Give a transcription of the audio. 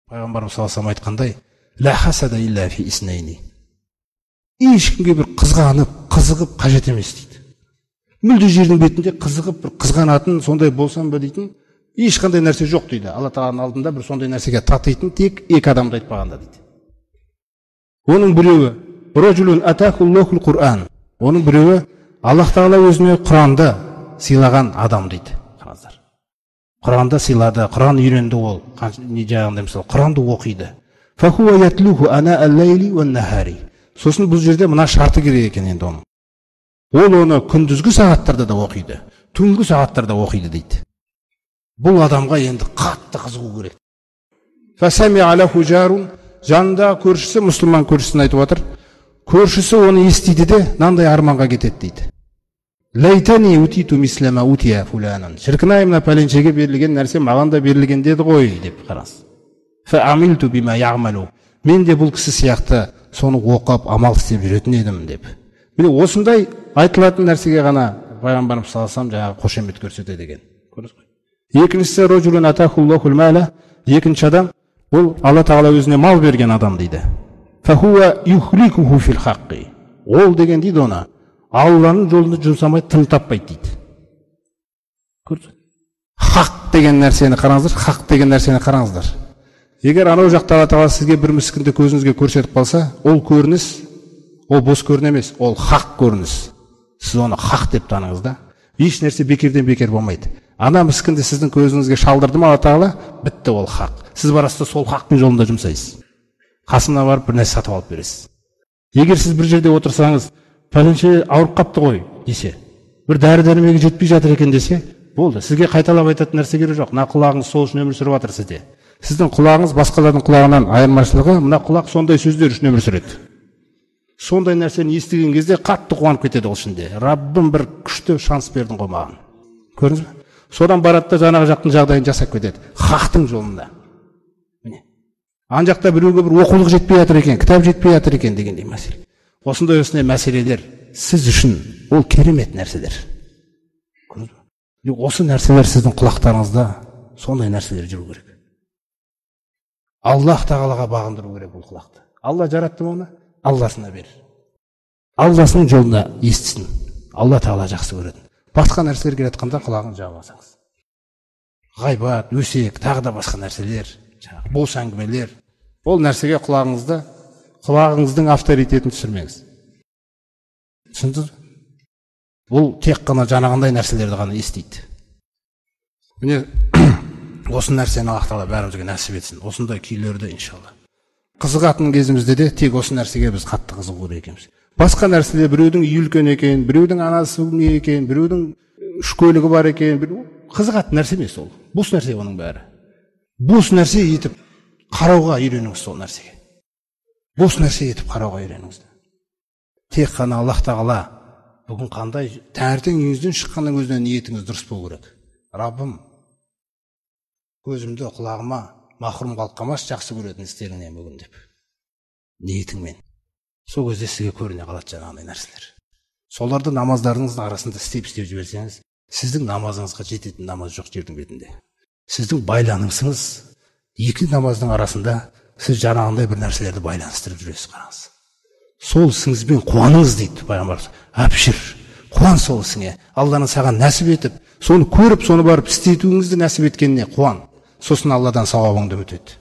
Пайғамбарымыз саллаллаху алейхи айтқандай, ла хасада илля фи иснайни. Ешкімге бір қызғанып, қызығып қажет емес дейді. Мүлде жердің бетінде қызығып, бір қызғанатын, сондай болсам ба дейтін ешқандай нәрсе жоқ дейді. Алла тағаланың алдында бір сондай нәрсеге татитын тек екі адамды айтпағанда дейді. Оның біреуі ражулун атахуллахул Құран. Оның біреуі Аллах тағала өзіне Құранды сыйлаған адам дейді. Қараңыздар. Құранды сыйлады, Құран үйренді ол. Не жағында мысалы Құранды оқиды. Фахуа ятлуху ана ал-лайли ван-нахари. Сосын бұл жерде мына шарты керек екен енді оның. Ол оны күндізгі сағаттарда да оқиды, түнгі сағаттарда оқиды дейді. Бұл адамға енді қатты қызығу керек. Фасамиа лаху жарун, жанындағы көршісі, мұсылман көршісін айтып отыр. Көршісі оны естиді де, мынандай арманға кетеді дейді. Лайтани утиту мислама утия фуланан. Шіркін ай, мына пәленшеге берілген нәрсе маған да берілген деді ғой деп қараңыз. Фа амилту бима яғмалу. Мен де бұл кісі сияқты соны оқып, амал істеп жүретін едім деп. Міне, осындай айтылатын нәрсеге ғана пайғамбарымыз саллаллаху алейхи жаңағы қошемет көрсетеді екен. Көрдіңіз ғой. Екіншісі ражулун атахуллахул мала. Екінші адам ол Алла тағала өзіне мал берген адам дейді. Фахуа юхликуху фил хаққи. Ол деген дейді оны Алланың жолында жұмсамай тыным таппайды дейді. Көрдіңіз? Хақ деген нәрсені қараңыздар, хақ деген нәрсені қараңыздар. Егер анау жақта Алла тағала сізге бір міскінді көзіңізге көрсетіп қалса, ол көрініс, ол бос көрініс емес, ол хақ көрініс. Сіз оны хақ деп таныңыз да. Еш нәрсе бекерден бекер болмайды. Ана міскінді сіздің көзіңізге шалдырды ма Алла тағала, бітті, ол хақ. Сіз барасыз да сол хақтың жолында жұмсайсыз. Қасына барып бір нәрсе сатып алып бересіз. Егер сіз бір жерде отырсаңыз, пәленше ауырып қапты ғой десе, бір дәрі дәрмегі жетпей жатыр екен десе, болды, сізге қайталап айтатын нәрсе керек жоқ. Мына құлағыңыз сол үшін өмір сүріп жатыр сізде. Сіздің құлағыңыз басқалардың құлағынан айырмашылығы, мына құлақ сондай сөздер үшін өмір сүреді. Сондай нәрсені естіген кезде қатты қуанып кетеді ол ішінде. Раббым, бір күшті шанс бердің ғой маған. Көрдіңіз бе? Содан барады да жаңағы жақтың жағдайын жасап кетеді. Хақтың жолында. Міне. Ана жақта біреуге бір оқулық жетпей жатыр екен, кітап жетпей жатыр екен дегендей мәселе. Осындай осындай мәселелер сіз үшін ол керемет нәрселер. Көрдіңіз бе? Осы нәрселер сіздің құлақтарыңызда сондай нәрселер жүру керек. Аллах тағалаға бағындыру керек бұл құлақты. Алла жаратты ма оны? Алласына бер. Алласының жолында естісін. Алла тағала жақсы көретін. Басқа нәрселер келе жатқанда құлағын жауып алсаңыз. Ғайбат, өсек, тағы да басқа нәрселер, жаңағы бос әңгімелер. Ол нәрсеге құлағыңызды, құлағыңыздың авторитетін түсірмеңіз. Түсіндіңіз бе? Бұл тек қана жаңағындай нәрселерді ғана естиді. Міне, осы нәрсені Аллах тағала бәрімізге нәсіп етсін. Осындай күйлерді иншалла. Қызығатын кезімізде де тек осы нәрсеге біз қатты қызығу керек екенбіз. Басқа нәрселер, біреудің үйі үлкен екен, біреудің анасы не екен, біреудің үш көлігі бар екен, қызығатын нәрсе емес ол. Бос нәрсе оның бәрі. Бос нәрсе етіп қарауға үйреніңіз сол нәрсеге. Бос нәрсе етіп қарауға үйреніңіз. Тек қана Аллах тағала бүгін қандай таңертең үйіңізден шыққанның өзінен ниетіңіз дұрыс болу керек. Раббым, көзімді құлағыма махрұм қалып қалмашы жақсы көретін істеріңнен бүгін деп. Ниетіңмен. Сол кезде сізге көріне қалады жаңағындай нәрселер. Соларды намаздарыңыздың арасында істеп істеп жіберсеңіз, сіздің намазыңызға жететін намаз жоқ жердің бетінде. Сіздің байланысыңыз екі намаздың арасында сіз жаңағындай бір нәрселерді байланыстырып жүресіз, қараңыз. Сол ісіңізбен қуаныңыз дейді пайғамбарымыз. Әбшір, қуан сол ісіңе. Алланың саған нәсіп етіп, соны көріп, соны барып істетуіңізді нәсіп еткеніне қуан. Сосын Алладан сауабыңды үміт ет.